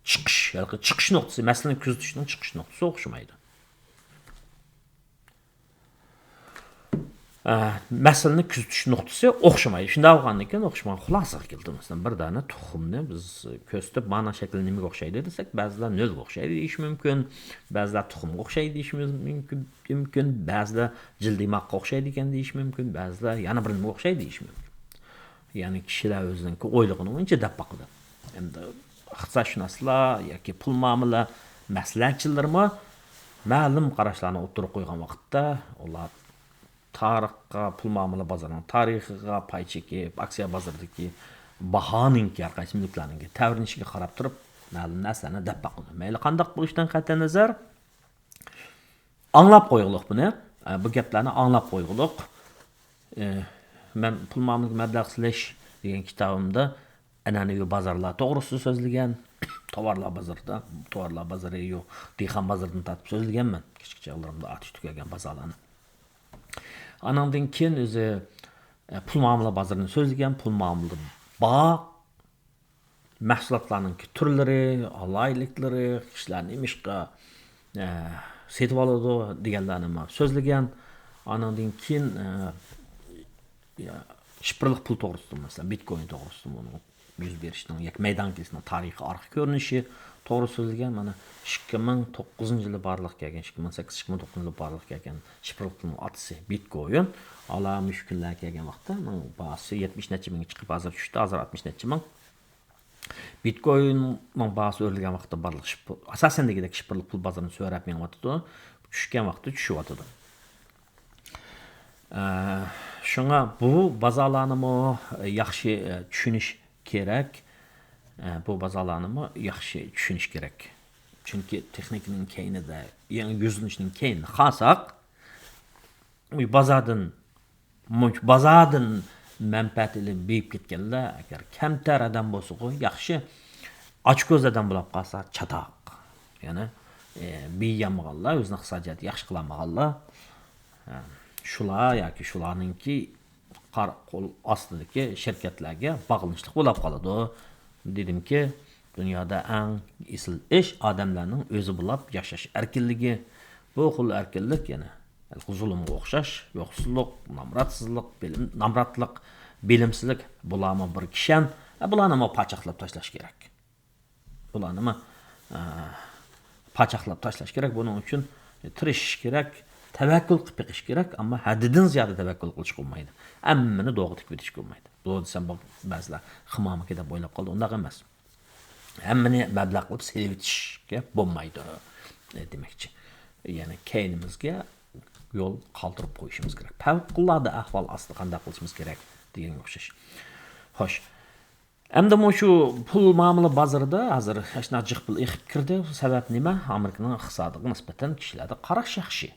چىقىش، ھېلىقى چىقىش نۇقتىسى، مەسىلىنى كۆزىتىشنىڭ چىقىش نۇقتىسى ئوخشىمايدۇ. ئە، مەسىلىنى كۆزىتىش نۇقتىسى ئوخشىمايدۇ. شۇنداق بولغاندىن كېيىن ئوخشىمىغان خۇلاسىگە كېلىدۇ. مەسىلەن، بىر دانە تۇخۇمنى بىز كۆرسىتىپ، مانا شەكلى نېمىگە ئوخشايدۇ دېسەك، بەزىلەر نۆلگە ئوخشايدۇ دېيىشى مۇمكىن، بەزىلەر تۇخۇمغا ئوخشايدۇ دېيىشى مۇمكىن، مۇمكىن، بەزىلەر جىلدىماققا ئوخشايدۇ ئىكەن دېيىشى مۇمكىن، بەزىلەر يەنە بىر نېمىگە ئوخشايدۇ دېيىشى مۇمكىن. يەنى كىشىلەر ئۆزىنىڭكى ئويلىغىنىنچە دەپ باقىدۇ. ئەمدى ئىقتىسادشۇناسلار ياكى پۇل مۇئامىلە مەسلىھەتچىلىرىمۇ مەلۇم قاراشلارنى ئوتتۇرىغا قويغان ۋاقىتتا، ئۇلار تارىخقا، پۇل مۇئامىلە بازىرىنىڭ تارىخىغا، پاي چېكى، ئاكسىيە بازىرىدىكى باھانىڭكى، ھەر قايسى مۈلۈكلەرنىڭكى تەۋرىنىشىگە قاراپ تۇرۇپ، مەلۇم نەرسىلەرنى دەپ باقىدۇ. مەيلى قانداق بولۇشىدىن قەتئىينەزەر، ئاڭلاپ قويغۇلۇق بۇنى. ئە، بۇ گەپلەرنى ئاڭلاپ قويغۇلۇق. ئە، مەن پۇل مۇئامىلىگە مەبلەغ سېلىش دېگەن كىتابىمدا ئەنئەنىۋى بازارلار توغرىسىدا سۆزلىگەن. تاۋارلار بازىرىدا، تاۋارلار بازىرى يوق، دېھقان بازىرىدىن تارتىپ سۆزلىگەنمەن. كىچىك چاغلىرىمدا ئاتۇشتا كۆرگەن بازارلارنى. ئانىڭدىن كېيىن ئۆزى، ئە، پۇل مۇئامىلە بازىرىنى سۆزلىگەن، پۇل مۇئامىلە بار مەھسۇلاتلارنىڭكى تۈرلىرى، ئالاھىدىلىكلىرى، كىشىلەر نېمىشقا، ئە، سېتىۋالىدۇ دېگەنلەرنى مانا سۆزلىگەن. ئانىڭدىن كېيىن، ئە، يا، شىفىرلىق پۇل توغرىسىدا، مەسىلەن، بىتكوين توغرىسىدا، بۇنىڭ يۈز بېرىشىنىڭ ياكى مەيدانغا كېلىشىنىڭ تارىخىي ئارقا كۆرۈنۈشى توغرىسىدا سۆزلىگەن. مانا ئىككى مىڭ توققۇزىنچى يىلى بارلىققا كەلگەن، ئىككى مىڭ سەككىز، ئىككى مىڭ توققۇزىنچى يىلى بارلىققا كەلگەن شىفىرلىق پۇلنىڭ ئاتىسى بىتكوين. ئالا مۇشۇ كۈنلەرگە كەلگەن ۋاقىتتا ئۇنىڭ باھاسى يەتمىش نەچچە مىڭگە چىقىپ، ھازىر چۈشتى، ھازىر ئاتمىش نەچچە مىڭ. بىتكويننىڭ باھاسى ئۆرلىگەن ۋاقىتتا بارلىق شىفىر-، ئاساسەن دېگۈدەك شىفىرلىق پۇل بازىرىنى سۆرەپ مېڭىۋاتىدۇ. چۈشكەن ۋاقىتتا چۈشۈۋاتىدۇ. ئە، شۇڭا بۇ بازارلارنىمۇ ياخشى چۈشىنىش كېرەك. بۇ بازارلارنىمۇ ياخشى چۈشىنىش كېرەك. چۈنكى تېخنىكىنىڭ كەينىدە، يېڭى يۈزلىنىشنىڭ كەينىدە قالساق، بازاردىن، مۇش-، بازاردىن مەنپەئەت ئېلىپ بېيىپ كەتكەنلەر، ئەگەر كەمتەر ئادەم بولسىغۇ ياخشى، ئاچكۆز ئادەم بولاپ قالسا چاتاق. يەنى، ئى، بېيىيالمىغانلار، ئۆزىنىڭ ئىقتىسادىي جەھەتتە ياخشى قىلالمىغانلار، ئە، شۇلار ياكى شۇلارنىڭكى قار-، قول ئاستىدىكى شىركەتلەرگە باغلىنىشلىق بولاپ قالىدۇ. دېدىمكى، دۇنيادا ئەڭ ئېسىل ئىش ئادەملەرنىڭ ئۆزى بولاپ ياشاش ئەركىنلىكى. بۇ خىل ئەركىنلىك يەنە زۇلۇمغا ئوخشاش، يوقسۇزلۇق، نامراتسىزلىق، بىلىم، نامراتلىق، بىلىمسىزلىك، بۇلارمۇ بىر كىشەن. ئە، بۇلارنىمۇ پاچاقلاپ تاشلاش كېرەك. بۇلارنىمۇ، ئە، پاچاقلاپ تاشلاش كېرەك. بۇنىڭ ئۈچۈن تىرىشىش كېرەك، تەۋەككۈل قىلىپ بېقىش كېرەك، ئەمما ھەددىدىن زىيادە تەۋەككۈل قىلىشقا بولمايدۇ. ھەممىنى دوغا تىكىۋېتىشكە بولمايدۇ. بۇ دېسەم، بۇ بەزىلەر خىمامىكى دەپ ئويلاپ قالىدۇ. ئۇنداق ئەمەس. ھەممىنى مەبلەغ قىلىپ سېلىۋېتىشكە بولمايدۇ، ئە، دېمەكچى. يەنى كەينىمىزگە يول قالدۇرۇپ قويۇشىمىز كېرەك. پەۋقۇلئاددە ئەھۋال ئاستىدا قانداق قىلىشىمىز كېرەك دېگەنگە ئوخشاش. خوش. ئەمدى مۇشۇ پۇل مۇئامىلە بازىرىدا ھازىر ئاشۇنداق جىق پۇل ئېقىپ كىردى. سەۋەب نېمە؟ ئامېرىكىنىڭ ئىقتىسادىغا نىسبەتەن كىشىلەردە قاراش ياخشى.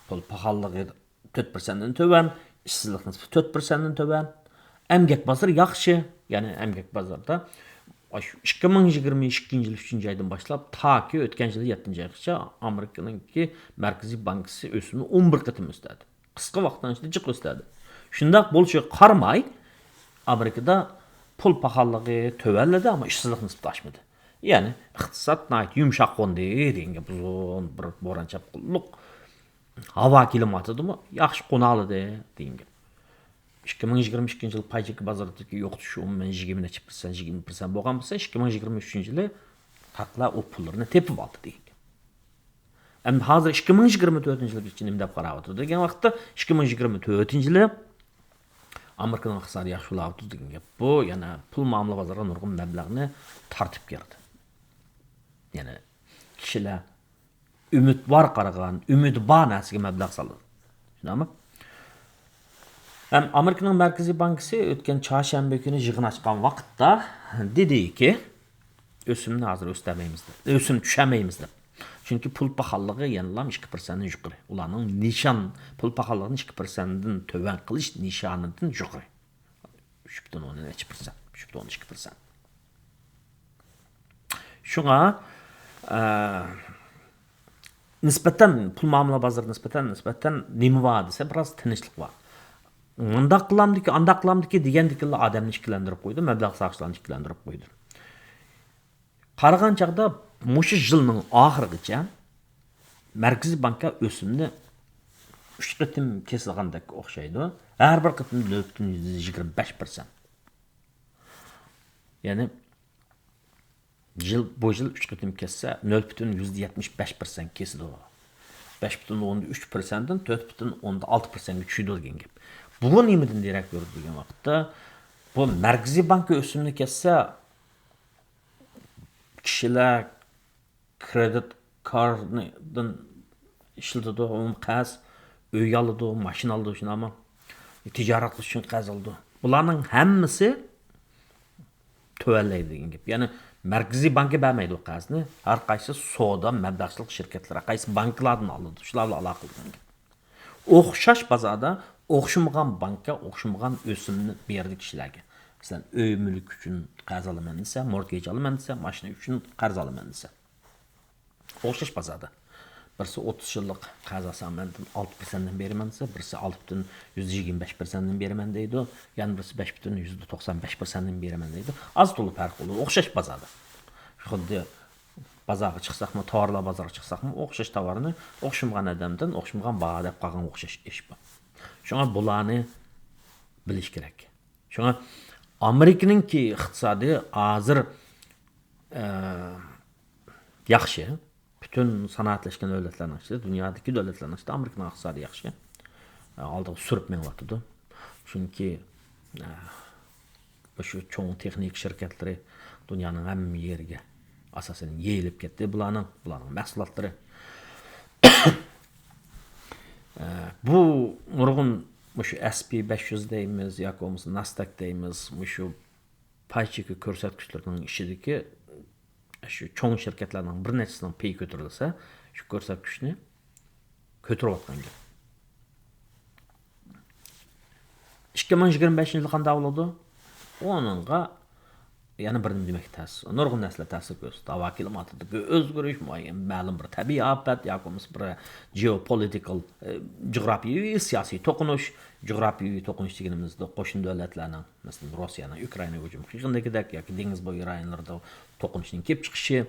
پۇل پاخاللىقى تۆت پىرسەنتتىن تۆۋەن، ئىشسىزلىق نىسبىتى تۆت پىرسەنتتىن تۆۋەن. ئەمگەك بازىرى ياخشى. يەنى ئەمگەك بازىرىدا ئاشۇ ئىككى مىڭ يىگىرمە ئىككىنچى يىل ئۈچىنچى ئايدىن باشلاپ تاكى ئۆتكەن يىل يەتتىنچى ئايغىچە ئامېرىكىنىڭكى مەركىزىي بانكىسى ئۆسۈمنى ئون بىر قېتىم ئۆستۈردى. قىسقا ۋاقىتنىڭ ئىچىدە جىق ئۆستۈردى. شۇنداق بولۇشىغا قارىماي، ئامېرىكىدا پۇل پاخاللىقى تۆۋەنلىدى، ئەمما ئىشسىزلىق نىسبىتى ئاشمىدى. يەنى ئىقتىساد ناھايىتى يۇمشاق قوندى دېگەن گەپ. ئۇزۇن بىر بوران چاپقۇنلۇق ھاۋا كېلىۋاتىدىمۇ، ياخشى قونالىدى دېگەن گەپ. ئىككى مىڭ يىگىرمە ئىككىنچى يىل پاي چېكى بازىرىدىكى يوقىتىش ئومۇمەن يىگىرمە نەچچە پىرسەنت، يىگىرمە پىرسەنت بولغان بولسا، ئىككى مىڭ يىگىرمە ئۈچىنچى يىلى تاقىلار ئۇ پۇللىرىنى تېپىۋالدى دېگەن گەپ. ئەمدى ھازىر ئىككى مىڭ يىگىرمە تۆتىنچى يىلغىچە نېمە دەپ قاراۋاتىدۇ دېگەن ۋاقىتتا، ئىككى مىڭ يىگىرمە تۆتىنچى يىلى ئامېرىكىنىڭ ئىقتىسادى ياخشى بولاۋاتىدۇ دېگەن گەپ. بۇ يەنە پۇل مۇئامىلە بازىرىغا نۇرغۇن مەبلەغنى تارتىپ كىردى. يەنى كىشىلەر ئۈمىدۋار قارىغان، ئۈمىدى بار نەرسىگە مەبلەغ سالىدۇ. شۇنداقمۇ؟ ھەم ئامېرىكىنىڭ مەركىزىي بانكىسى ئۆتكەن چارشەنبە كۈنى يىغىن ئاچقان ۋاقىتتا دېدىكى، ئۆسۈمنى ھازىر ئۆستۈرمەيمىز دەپ، ئۆسۈم چۈشۈرمەيمىز دەپ. چۈنكى پۇل پاخاللىقى يەنىلا ئىككى پىرسەنتتىن يۇقىرى. ئۇلارنىڭ نىشان، پۇل پاخاللىقىنى ئىككى پىرسەنتتىن تۆۋەن قىلىش نىشانىدىن يۇقىرى. ئۈچ پۈتۈن ئوندىن نەچچە پىرسەنت، ئۈچ پۈتۈن ئوندىن ئىككى پىرسەنت. شۇڭا، ئە، نىسبەتەن پۇل مۇئامىلە بازىرىدا نىسبەتەن، نىسبەتەن نېمە بار دېسە، بىراز تىنچلىق بار. مۇنداق قىلامدىكى، ئانداق قىلامدىكى دېگەندىكىلا ئادەمنى ئىككىلەندۈرۈپ قويىدۇ، مەبلەغ ساقچىلارنى ئىككىلەندۈرۈپ قويىدۇ. قارىغان چاغدا مۇشۇ يىلنىڭ ئاخىرىغىچە مەركىزىي بانكا ئۆسۈمنى ئۈچ قېتىم كېسىدىغاندەك ئوخشايدۇ. ھەر بىر قېتىم نۆل پۈتۈن يۈزدىن يىگىرمە بەش پىرسەنت. يەنى يىل، بۇ يىل ئۈچ قېتىم كەسسە، نۆل پۈتۈن يۈزدە يەتمىش بەش پىرسەنت كېسىدۇ. بەش پۈتۈن ئوندىن ئۈچ پىرسەنتتىن تۆت پۈتۈن ئوندىن ئالتە پىرسەنتكە چۈشىدۇ دېگەن گەپ. بۇ نېمىدىن دېرەك بېرىدۇ دېگەن ۋاقىتتا، بۇ مەركىزىي بانكا ئۆسۈمنى كەسسە، كىشىلەر كرېدىت كارتىدىن ئىشلىتىدۇ، ئۇ قەرز، ئۆي ئالىدۇ، ماشىنا ئالىدۇ، شۇنداقمۇ؟ تىجارەت قىلىش ئۈچۈن قەرز ئالىدۇ. بۇلارنىڭ ھەممىسى تۆۋەنلەيدۇ دېگەن گەپ. يەنى مەركىزىي بانكا بەرمەيدۇ قەرزنى، ھەر قايسى سودا مەبلەغچىلىك شىركەتلىرى، ھەر قايسى بانكىلاردىن ئالىدۇ، شۇلار بىلەن ئالاقە قىلىدۇ دېگەن گەپ. ئوخشاش بازاردا ئوخشىمىغان بانكا ئوخشىمىغان ئۆسۈمنى بېرىدۇ كىشىلەرگە. مەسىلەن، ئۆي مۈلۈك ئۈچۈن قەرز ئالىمەن دېسە، مورتگېج ئالىمەن دېسە، ماشىنا ئۈچۈن قەرز ئالىمەن دېسە. ئوخشاش بازاردا. بىرسى ئوتتۇز يىللىق قەرز ئالسام مەندىن ئالتە پىرسەنتتىن بېرىمەن دېسە، بىرسى ئالتە پۈتۈن يۈزدە يىگىرمە بەش پىرسەنتتىن بېرىمەن دەيدۇ، يەنە بىرسى بەش پۈتۈن يۈزدە توقسان بەش پىرسەنتتىن بېرىمەن دەيدۇ. ئاز تولا پەرق بولىدۇ، ئوخشاش بازاردا. خۇددى بازارغا چىقساقمۇ، تاۋارلار بازارىغا چىقساقمۇ، ئوخشاش تاۋارنى ئوخشىمىغان ئادەمدىن ئوخشىمىغان باھا دەپ قالغان ئوخشاش ئىش بۇ. شۇڭا بۇلارنى بىلىش كېرەك. شۇڭا ئامېرىكىنىڭكى ئىقتىسادى ھازىر، ئە، ياخشى. پۈتۈن سانائەتلەشكەن دۆلەتلەرنىڭ ئىچىدە، دۇنيادىكى دۆلەتلەرنىڭ ئىچىدە ئامېرىكىنىڭ ئىقتىسادى ياخشى. ئە، ئالدىغا سۈرۈپ مېڭىۋاتىدۇ. چۈنكى، ئە، مۇشۇ چوڭ تېخنىكا شىركەتلىرى دۇنيانىڭ ھەممە يېرىگە ئاساسەن يېيىلىپ كەتتى. بۇلارنىڭ، بۇلارنىڭ مەھسۇلاتلىرى. ئە، بۇ نۇرغۇن مۇشۇ ئەس پى بەش يۈز دەيمىز ياكى بولمىسا ناستاك دەيمىز، مۇشۇ پاي چېكى كۆرسەتكۈچلىرىنىڭ ئىچىدىكى شۇ چوڭ شىركەتلەرنىڭ بىر نەچچىسىنىڭ پېيى كۆتۈرۈلسە، شۇ كۆرسەتكۈچنى كۆتۈرۈۋاتقان گەپ. ئىككى مىڭ يىگىرمە بەشىنچى يىل قانداق بولىدۇ؟ ئۇنىڭغا يەنە بىر نېمە دېمەك تەس. نۇرغۇن نەرسىلەر تەسىر كۆرسىتىدۇ. ھاۋا كىلىماتىدىكى ئۆزگىرىش، مۇئەييەن مەلۇم بىر تەبىئىي ئاپەت ياكى بولمىسا بىر جېئوپولىتىكال، ئە، جۇغراپىيەۋى سىياسىي توقۇنۇش. جۇغراپىيەۋى توقۇنۇش دېگىنىمىزدە قوشنا دۆلەتلەرنىڭ، مەسىلەن، روسىيەنىڭ ئۇكرائىنا ھۇجۇمى يېقىندىكىدەك ياكى دېڭىز بويى رايونلىرىدا توقۇنۇشنىڭ كېلىپ چىقىشى،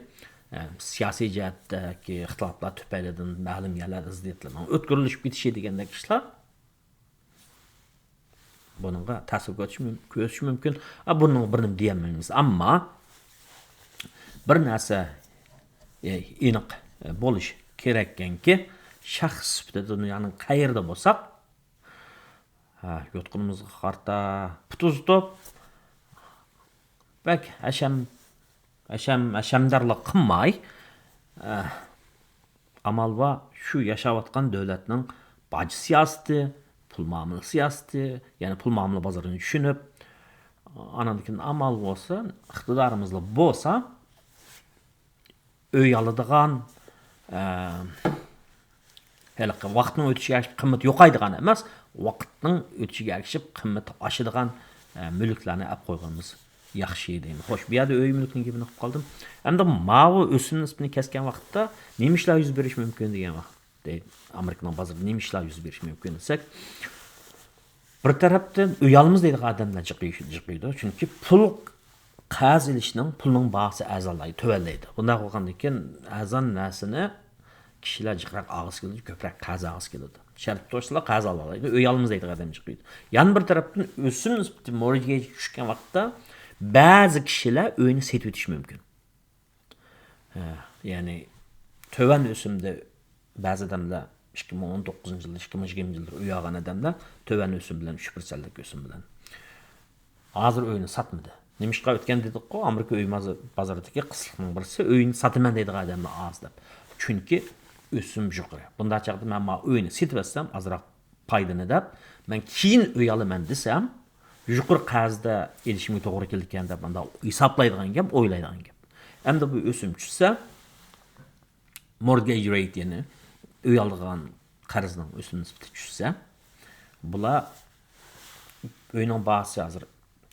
ئە، سىياسىي جەھەتتىكى ئىختىلاپلار تۈپەيلىدىن مەلۇم يەرلەردە زىددىيەتلەرنىڭ ئۆتكۈرۈلۈشۈپ كېتىشى دېگەندەك ئىشلار بۇنىڭغا تەسىر كۆرسىتىشى مۇم-، كۆرسىتىشى مۇمكىن. ئا، بۇنىڭغا بىر نېمە دېيەلمەيمىز. ئەمما بىر نەرسە، ئە، ئېنىق، ئە، بولۇش كېرەككەنكى، شەخس سۈپىتىدە دۇنيانىڭ قەيەردە بولساق، ھە، يوتقىنىمىزغا قارىتا پۇت ئۇزىتىپ، بەك ھەشەم، ھەشەم، ھەشەمدارلىق قىلماي، ئە، ئامال بار شۇ ياشاۋاتقان دۆلەتنىڭ باج سىياسىتى، پۇل مۇئامىلە سىياسىتى، يەنى پۇل مۇئامىلە بازىرىنى چۈشىنىپ، ئانان كېيىن ئامال بولسا، ئىقتىدارىمىزلا بولسا، ئۆي ئالىدىغان، ئە، ھېلىقى ۋاقىتنىڭ ئۆتۈشىگە ئەگىشىپ قىممىتى يوقايدىغان ئەمەس، ۋاقىتنىڭ ئۆتۈشىگە ئەگىشىپ قىممىتى ئاشىدىغان، ئە، مۈلۈكلەرنى ئەپ قويغىنىمىز ياخشى دەيمەن. خوش، بۇ يەردە ئۆي مۈلۈكنىڭ گېپىنى قىلىپ قالدىم. ئەمدى ماۋۇ ئۆسۈم نىسبىتىنى كەسكەن ۋاقىتتا نېمە ئىشلار يۈز بېرىشى مۇمكىن دېگەن ۋاقىت، ئامېرىكىنىڭ بازىرىدا نېمە ئىشلار يۈز بېرىشى مۇمكىن دېسەك، بىر تەرەپتىن ئۆي ئالىمىز دەيدىغان ئادەملەر جىق، جىق يۈرىدۇ. چۈنكى پۇل قەرز ئېلىشنىڭ، پۇلنىڭ باھاسى ئەرزانلايدۇ، تۆۋەنلەيدۇ. بۇنداق بولغاندىن كېيىن ئەرزان نەرسىنى كىشىلەر جىقراق ئالغۇسى كېلىدۇ، كۆپرەك قەرز ئالغۇسى كېلىدۇ. شەرت توشسىلا قەرز ئالالايدۇ، ئۆي ئالىمىز دەيدىغان ئادەم جىق يۈرىدۇ. يەنە بىر تەرەپتىن ئۆسۈم نىسبىتى مورگېج چۈشكەن ۋاقىتتا بەزى كىشىلەر ئۆينى سېتىۋېتىشى مۇمكىن. ھە، يەنى تۆۋەن ئۆسۈمدە بەزى ئادەملەر ئىككى مىڭ ئون توققۇزىنچى يىلدا، ئىككى مىڭ يىگىرمىنچى يىلدا ئۆي ئالغان ئادەملەر تۆۋەن ئۆسۈم بىلەن، ئۈچ پىرسەنتلىك ئۆسۈم بىلەن ھازىر ئۆينى ساتمىدى. نېمىشقا ئۆتكەن دېدۇققۇ، ئامېرىكا ئۆي مازا-، بازىرىدىكى قىسلىقنىڭ بىرسى، ئۆينى ساتىمەن دەيدىغان ئادەملەر ئاز دەپ. چۈنكى ئۆسۈم يۇقىرى. بۇنداق چاغدا مەن مانا ئۆينى سېتىۋەتسەم ئازراق پايدىنى دەپ، مەن كېيىن ئۆي ئالىمەن دېسەم، يۇقىرى قەرزدە ئېلىشىمگە توغرا كېلىدىكەن دەپ، مۇنداق ھېسابلايدىغان گەپ، ئويلايدىغان گەپ. ئەمدى بۇ ئۆسۈم چۈشسە، مورگېج رەيت، يەنى ئۆي ئالىدىغان قەرزنىڭ ئۆسۈم نىسبىتى چۈشسە، بۇلار ئۆينىڭ باھاسى ھازىر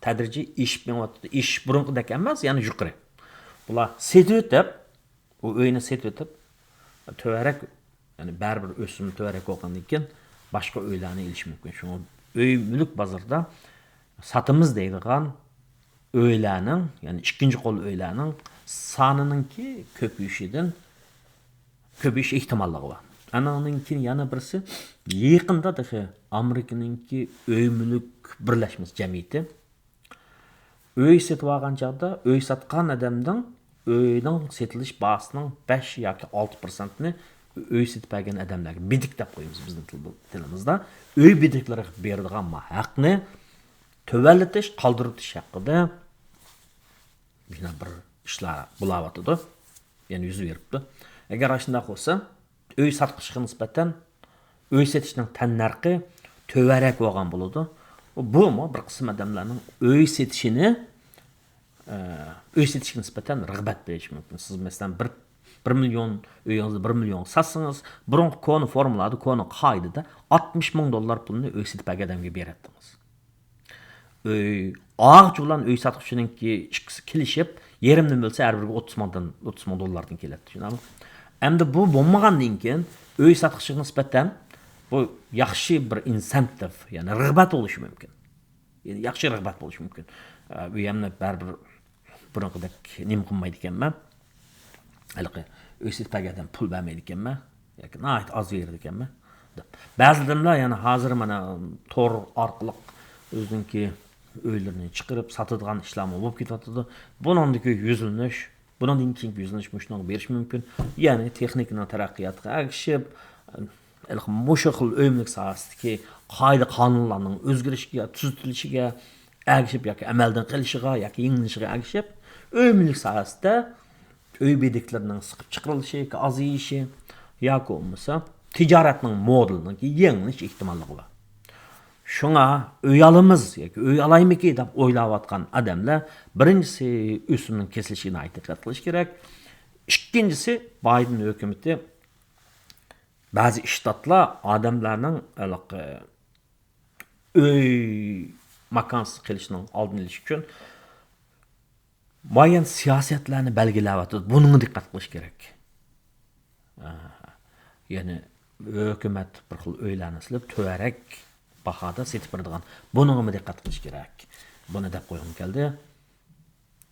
تەدرىجىي ئېشىپ مېڭىۋاتىدۇ. ئېشىش بۇرۇنقىدەك ئەمەس، يەنە يۇقىرى. بۇلار سېتىۋېتىپ، ئۇ ئۆينى سېتىۋېتىپ، تۆۋەنرەك، يەنى بەرىبىر ئۆسۈم تۆۋەنرەك بولغاندىن كېيىن باشقا ئۆيلەرنى ئېلىشى مۇمكىن. شۇڭا ئۆي مۈلۈك بازىرىدا ساتىمىز دەيدىغان ئۆيلەرنىڭ، يەنى ئىككىنچى قول ئۆيلەرنىڭ سانىنىڭكى كۆپىيىشىدىن، كۆپىيىش ئېھتىماللىقى بار. ئانىڭدىن كېيىن يەنە بىرسى، يېقىندا تېخى ئامېرىكىنىڭكى ئۆي مۈلۈك بىرلەشمىسى جەمئىيىتى ئۆي سېتىۋالغان چاغدا ئۆي ساتقان ئادەمنىڭ ئۆينىڭ سېتىلىش باھاسىنىڭ بەش ياكى ئالتە پىرسەنتىنى ئۆي سېتىپ بەرگەن ئادەملەرگە، بېدىك دەپ قويىمىز بىزنىڭ تىل-، تىلىمىزدا، ئۆي بېدىكلىرىغا بېرىدىغان ما ھەقنى تۆۋەنلىتىش، قالدۇرۇۋېتىش ھەققىدە يەنە بىر ئىشلار بولاۋاتىدۇ. يەنە يۈز بېرىپتۇ. ئەگەر ئاشۇنداق بولسا، ئۆي ساتقۇچىغا نىسبەتەن ئۆي سېتىشنىڭ تەننەرخى تۆۋەنرەك بولغان بولىدۇ. بۇمۇ بىر قىسىم ئادەملەرنىڭ ئۆي سېتىشىنى، ئە، ئۆي سېتىشكە نىسبەتەن رىغبەت بېرىشى مۇمكىن. سىز، مەسىلەن، بىر، بىر مىليون، ئۆيىڭىزنى بىر مىليونغا ساتسىڭىز، بۇرۇنقى كونا فورمۇلاردا، كونا قائىدىدە ئاتمىش مىڭ دوللار پۇلنى ئۆي سېتىپ بەرگەن ئادەمگە بېرەتتىڭىز. ئۆي، ئالغۇچى بىلەن ئۆي ساتقۇچىنىڭكى ئىككىسى كېلىشىپ، يېرىمدىن بۆلسە، ھەر بىرىگە ئوتتۇز مىڭدىن، ئوتتۇز مىڭ دوللاردىن كېلەتتى، شۇنداقمۇ؟ ئەمدى بۇ بولمىغاندىن كېيىن، ئۆي ساتقۇچىغا نىسبەتەن بۇ ياخشى بىر ئىنسېنتىف، يەنى رىغبەت بولۇشى مۇمكىن. يەنى ياخشى رىغبەت بولۇشى مۇمكىن. ئە، ئۆيەمنى بەرىبىر بۇرۇنقىدەك نېمە قىلمايدىكەنمەن. ھېلىقى ئۆي سېتىپ بەرگەن ئادەم پۇل بەرمەيدىكەنمەن. ياكى ناھايىتى ئاز بېرىدىكەنمەن. دەپ. بەزى ئادەملەر يەنە ھازىر مانا تور ئارقىلىق ئۆزىنىڭكى ئۆيلىرىنى چىقىرىپ ساتىدىغان ئىشلارمۇ بولۇپ كېتىۋاتىدۇ. بۇنىڭدىكى يۈزلىنىش، بۇنىڭدىن كېيىنكى يۈزلىنىش مۇشۇنىڭغا بېرىشى مۇمكىن. يەنى تېخنىكىنىڭ تەرەققىياتىغا ئەگىشىپ، ھېلىقى مۇشۇ خىل ئۆي مۈلۈك ساھەسىدىكى قائىدە قانۇنلارنىڭ ئۆزگىرىشىگە، تۈزىتىلىشىگە ئەگىشىپ ياكى ئەمەلدىن قېلىشىغا ياكى يېڭىلىشىغا ئەگىشىپ، ئۆي مۈلۈك ساھەسىدە ئۆي بېدىكلىرىنىڭ سىقىپ چىقىرىلىشى ياكى ئازىيىشى ياكى بولمىسا تىجارەتنىڭ مودېلىنىڭكى يېڭىلىنىش ئېھتىماللىقى بار. شۇڭا ئۆي ئالىمىز ياكى ئۆي ئالايمىكى دەپ ئويلاۋاتقان ئادەملەر بىرىنچىسى ئۆسۈمنىڭ كېسىلىشىگە ناھايىتى دىققەت قىلىش كېرەك. ئىككىنچىسى بايدېن ھۆكۈمىتى بەزى شتاتلار ئادەملەرنىڭ ھېلىقى ئۆي ماكانسىز قېلىشىنىڭ ئالدىنى ئېلىش ئۈچۈن مۇئەييەن سىياسەتلەرنى بەلگىلەۋاتىدۇ. بۇنىڭغا دىققەت قىلىش كېرەك. ئا، يەنى ھۆكۈمەت بىر خىل ئۆيلەرنى سېلىپ، تۆۋەنرەك باھادا سېتىپ بېرىدىغان. بۇنىڭغىمۇ دىققەت قىلىش كېرەك. بۇنى دەپ قويغۇم كەلدى.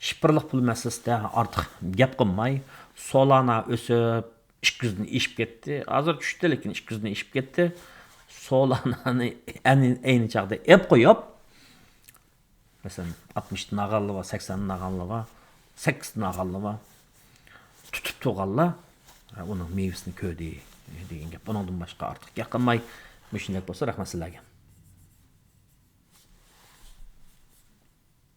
شىفىرلىق پۇل مەسىلىسىدە ئارتۇق گەپ قىلماي، سولانا ئۆسۈپ، ئىككى يۈزدىن ئېشىپ كەتتى. ھازىر چۈشتى، لېكىن ئىككى يۈزدىن ئېشىپ كەتتى. سولانانى ئەينى، ئەينى چاغدا ئېلىپ قويۇپ، مەسىلەن، ئاتمىشتىن ئالغانلار بار، سەكسەندىن ئالغانلار بار، سەككىزدىن ئالغانلار بار. تۇتۇپ تۇرغانلار، ھە، ئۇنىڭ مېۋىسىنى كۆردى دېگەن گەپ. ئۇنىڭدىن باشقا ئارتۇق گەپ قىلماي، مۇشۇنداق بولسا رەھمەت سىلەرگە.